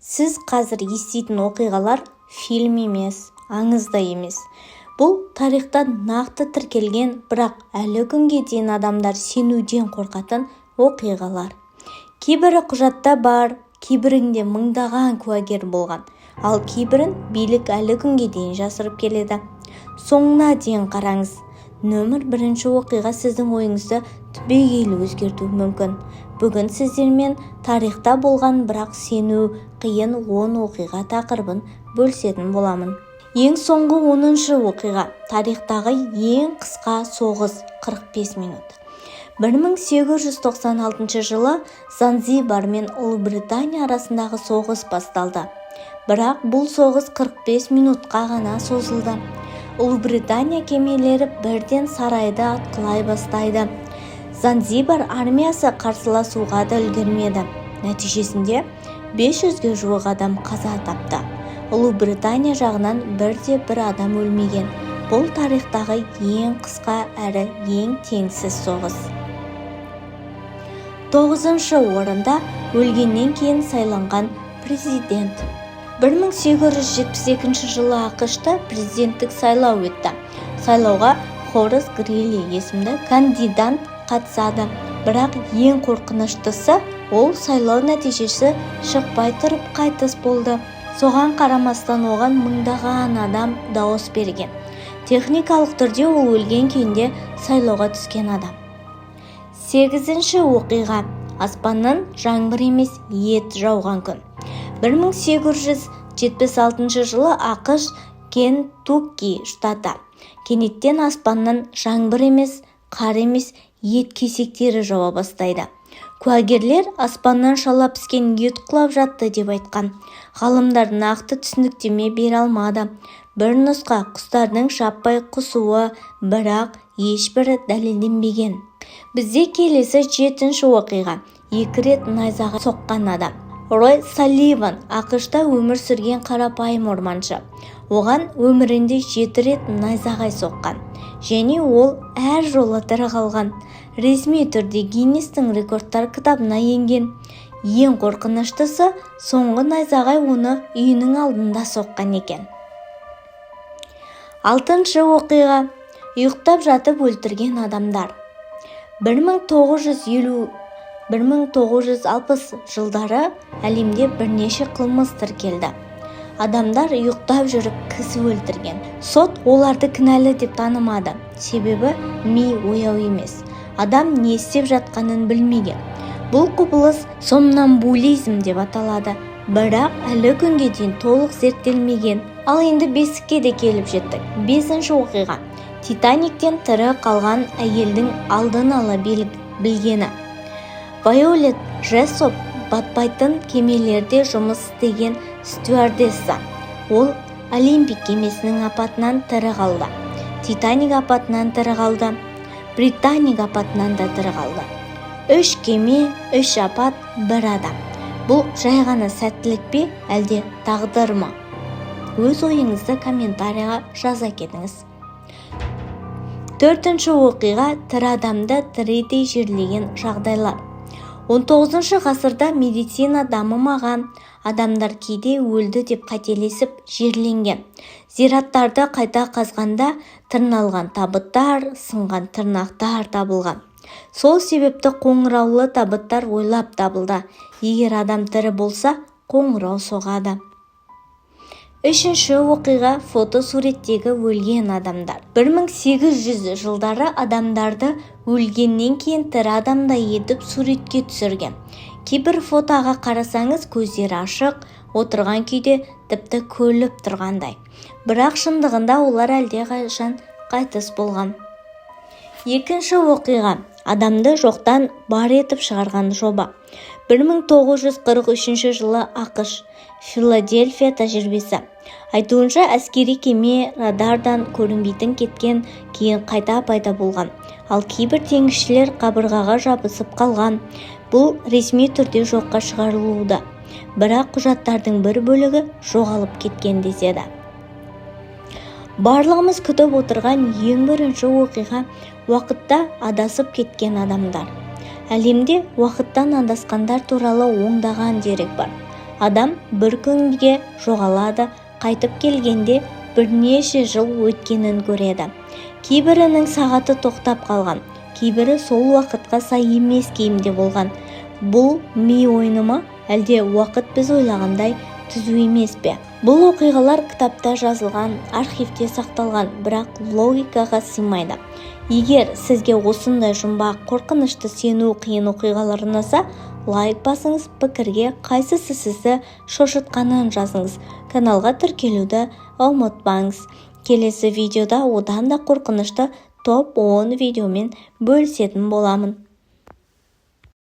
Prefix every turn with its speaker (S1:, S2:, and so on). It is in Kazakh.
S1: Сіз қазір еститін оқиғалар фильм емес, аңыз да емес. Бұл тарихта нақты тіркелген, бірақ әлі күнге дейін адамдар сенуден қорқатын оқиғалар. Кейбірі құжатта бар, кейбірінде мыңдаған куәгер болған, ал кейбірін билік әлі күнге дейін жасырып келеді. Соңына дейін қараңыз. Нөмір бірінші оқиға сіздің ойыңызды түбегейлі өзгертуі мүмкін. Бүгін сіздермен тарихта болған, бірақ сену қиын 10 оқиға тақырыбын бөлісетін боламын. Ең соңғы 10-шы оқиға: тарихтағы ең қысқа соғыс, 45 минут. 1896 жылы Занзибар мен Ұлыбритания арасындағы соғыс басталды. Бірақ бұл соғыс 45 минутқа ғана созылды. Ұлыбритания кемелері бірден сарайды атқылай бастайды. Занзибар армиясы қарсыласуға да үлгермеді. Нәтижесінде 500-ге жуық адам қаза тапты. Ұлыбритания жағынан бірде бір адам өлмеген. Бұл тарихтағы ең қысқа әрі ең теңсіз соғыс. Тоғызыншы орында: өлгеннен кейін сайланған президент. 1872 жылы АҚШ-та президенттік сайлау өтті. Сайлауға Хорас Грили есімді кандидат қатысады. Бірақ ең қорқыныштысы, ол сайлау нәтижесі шықпай тұрып қайтыс болды. Соған қарамастан оған мыңдаған адам дауыс берген. Техникалық түрде ол өлген күйінде сайлауға түскен адам. Сегізінші оқиға: аспаннан жаңбыр емес, ет жауған күн. 1876 жылы АҚШ, Кентукки штаты. Кенеттен аспаннан жаңбыр емес, қар емес, ет кесектері жауа бастайды. Куәгерлер аспаннан шала піскен ет құлап жатты деп айтқан. Ғалымдар нақты түсініктеме бере алмады. Бір нұсқа: құстардың жаппай құсуы, бірақ ешбірі дәлелденбеген. Бізде келесі жетінші оқиға: екі рет найзағай соққан адам. Рой Салливан АҚШ-та өмір сүрген қарапайым орманшы. Оған өмірінде жеті рет найзағай соққан және ол әр жолы тірі қалған. Ресми түрде Гиннестің рекордтар кітабына енген. Ең қорқыныштысы, соңғы найзағай оны үйінің алдында соққан екен. Алтыншы оқиға: ұйықтап жатып өлтірген адамдар. 1950, 1960 жылдары әлемде бірнеше қылмыс тіркелді. Адамдар ұйықтап жүріп кісі өлтірген. Сот оларды кінәлі деп танымады, себебі ми ояу емес, адам не істеп жатқанын білмеген. Бұл құбылыс сомнамбулизм деп аталады, бірақ әлі күнге дейін толық зерттелмеген. Ал енді бестікке де келіп жеттік. Бесінші оқиға: Титаниктен тірі қалған әйелдің алдын ала білгені. Вайолет Джессоп батпайтын кемелерде жұмыс істеген стюардесса. Ол Олимпик кемесінің апатынан тірі қалды, Титаник апатынан тірі қалды, Британик апатынан да тірі қалды. Үш кеме, үш апат, бір адам. Бұл жай ғана сәттілік пе, әлде тағдыр ма? Өз ойыңызды комментарийға жаза кетіңіз. Төртінші оқиға: тірі адамды тірідей жерлеген жағдайлар. 19 ғасырда медицина дамымаған, адамдар кейде өлді деп қателесіп жерленген. Зираттарды қайта қазғанда тырналған табыттар, сынған тырнақтар табылған. Сол себепті қоңыраулы табыттар ойлап табылды. Егер адам тірі болса, қоңырау соғады. Үшінші оқиға: фотосуреттегі өлген адамдар. 1800 жылдары адамдарды өлгеннен кейін тірі адамдай етіп суретке түсірген. Кейбір фотоға қарасаңыз, көздері ашық отырған күйде, тіпті күліп тұрғандай. Бірақ шындығында олар әлдеқашан қайтыс болған. Екінші оқиға: адамды жоқтан бар етіп шығарған жоба. 1943 жылы АҚШ, Филадельфия тәжірибесі. Айтуынша, әскери кеме радардан көрінбейтін кеткен, кейін қайта пайда болған. Ал кейбір теңізшілер қабырғаға жабысып қалған. Бұл ресми түрде жоққа шығарылуда, бірақ құжаттардың бір бөлігі жоғалып кеткен деседі. Барлығымыз күтіп отырған ең бірінші оқиға: уақытта адасып кеткен адамдар. Әлемде уақыттан адасқандар туралы ондаған дерек бар. Адам бір күнге жоғалады, қайтып келгенде бірнеше жыл өткенін көреді. Кейбірінің сағаты тоқтап қалған, кейбірі сол уақытқа сай емес киімде болған. Бұл ми ойыны ма, әлде уақыт біз ойлағандай түзу емес пе? Бұл оқиғалар кітапта жазылған, архивте сақталған, бірақ логикаға сыймайды. Егер сізге осындай жұмбақ, қорқынышты, сену қиын оқиғалар ұнаса, лайк басыңыз, пікірге қайсысы сізді шошытқанын жазыңыз, каналға тіркелуді ұмытпаңыз. Келесі видеода одан да қорқынышты топ 10 видеомен бөлісетін боламын.